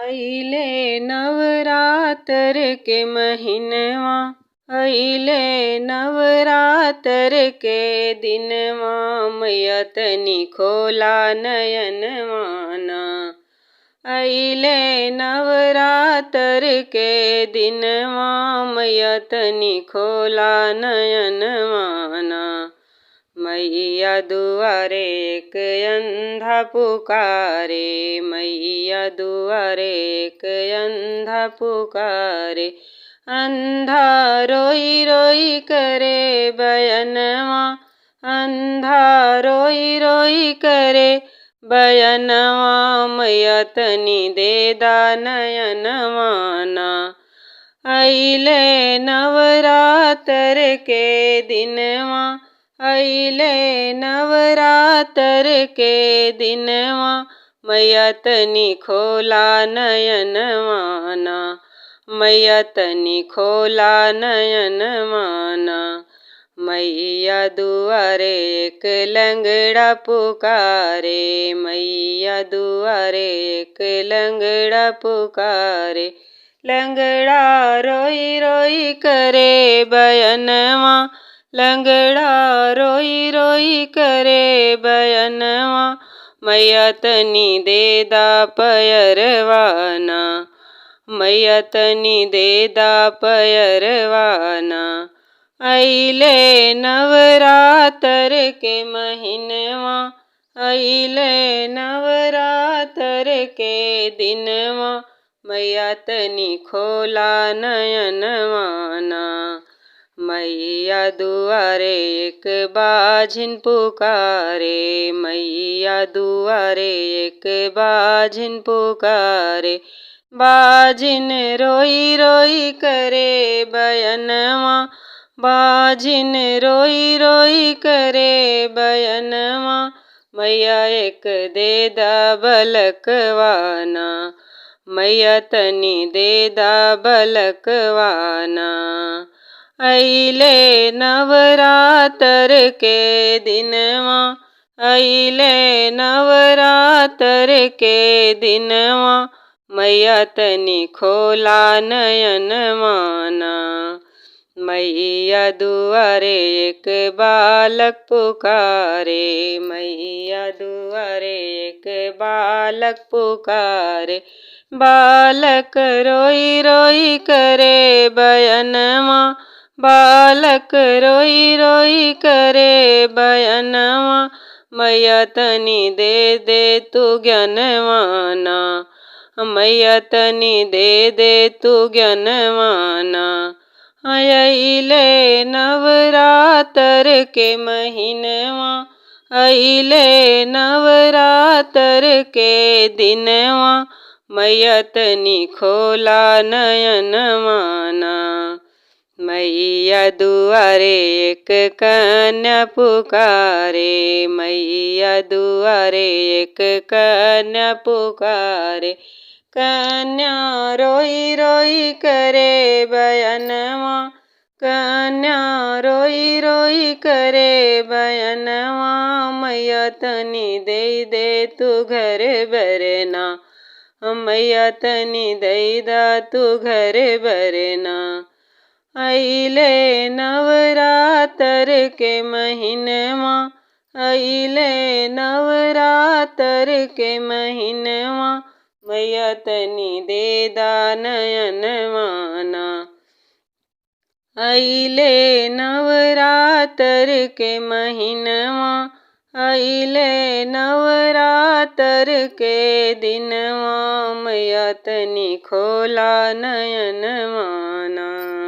अइले नवरात्र के महिनवा, अइले नवरात्र के दिनवा, मैया तनी खोला नयनवा ना। अइले नवरात्र के दिनवा, मैया तनी खोला नयनवा ना। मैया दुआरे एक अंधा पुकारे, मैया दुआरे एक अंधा पुकारे। अंधा रोई रोई करे बयनवा, अंधा रोई रोई करे बयनवा, मैया तनी दे दा नयनवा ना। अइले नवरात्र के दिनवा, अइले नवरात्र के दिनवा, मैया तनी खोला नयनवा ना। मैया तनी खोला नयनवा ना। मैया दुआरे एक लंगड़ा पुकारे, मैया दुआरे एक लंगड़ा पुकारे। लंगड़ा रोई रोई करे बयनवा, लंगड़ा रोई रोई करे बयनवा, मैया तनी दे दा पयरवा ना। मैया तनी दे दा पयरवा ना। अइले नवरात्र के महिनवा, अइले नवरात्र के दिनवा, मैया तनी खोला नयनवा ना। मैया दुआरे एक बाझिन पुकारे, मैया दुआरे एक बाझिन पुकारे। बाझिन रोई रोई करे बयनवा, बाझिन रोई रोई करे बयनवा, मैया एक दे दा बलकवा ना। मैया तनी दे दा बलकवा ना। अइले नवरात्र के दिनवा, अइले नवरात्र के दिनवा, मैया तनी खोला नयनवा ना। मैया दुआरे एक बालक पुकारे, मैया दुआरे एक बालक पुकारे। बालक रोई रोई करे बयनवा, बालक रोई रोई करे बयनवा, मैया तनी दे दे तू ज्ञानवा ना। मैया तनी दे दे तू ज्ञानवा ना। अइले नवरात्र के महिनवा, अइले नवरात्र के दिनवा, मैया तनी खोला नयनवा ना। मैया दुआरे एक कन्या पुकारे, मैया दुआरे एक कन्या पुकारे। कन्या रोई रोई करे बयनवा, कन्या रोई रोई करे बयनवा, मैया तनी दे दे तू घर बरना। मैया तनी दे दा तू घर बरना। अइले नवरात्र के महिनवा, अइले नवरात्र के महिनवा, मैया तनी दे दा नयनवा ना। अइले नवरात्र के महिनवा, अइले नवरात्र के दिनवा, मैया तनी खोला नयनवा ना।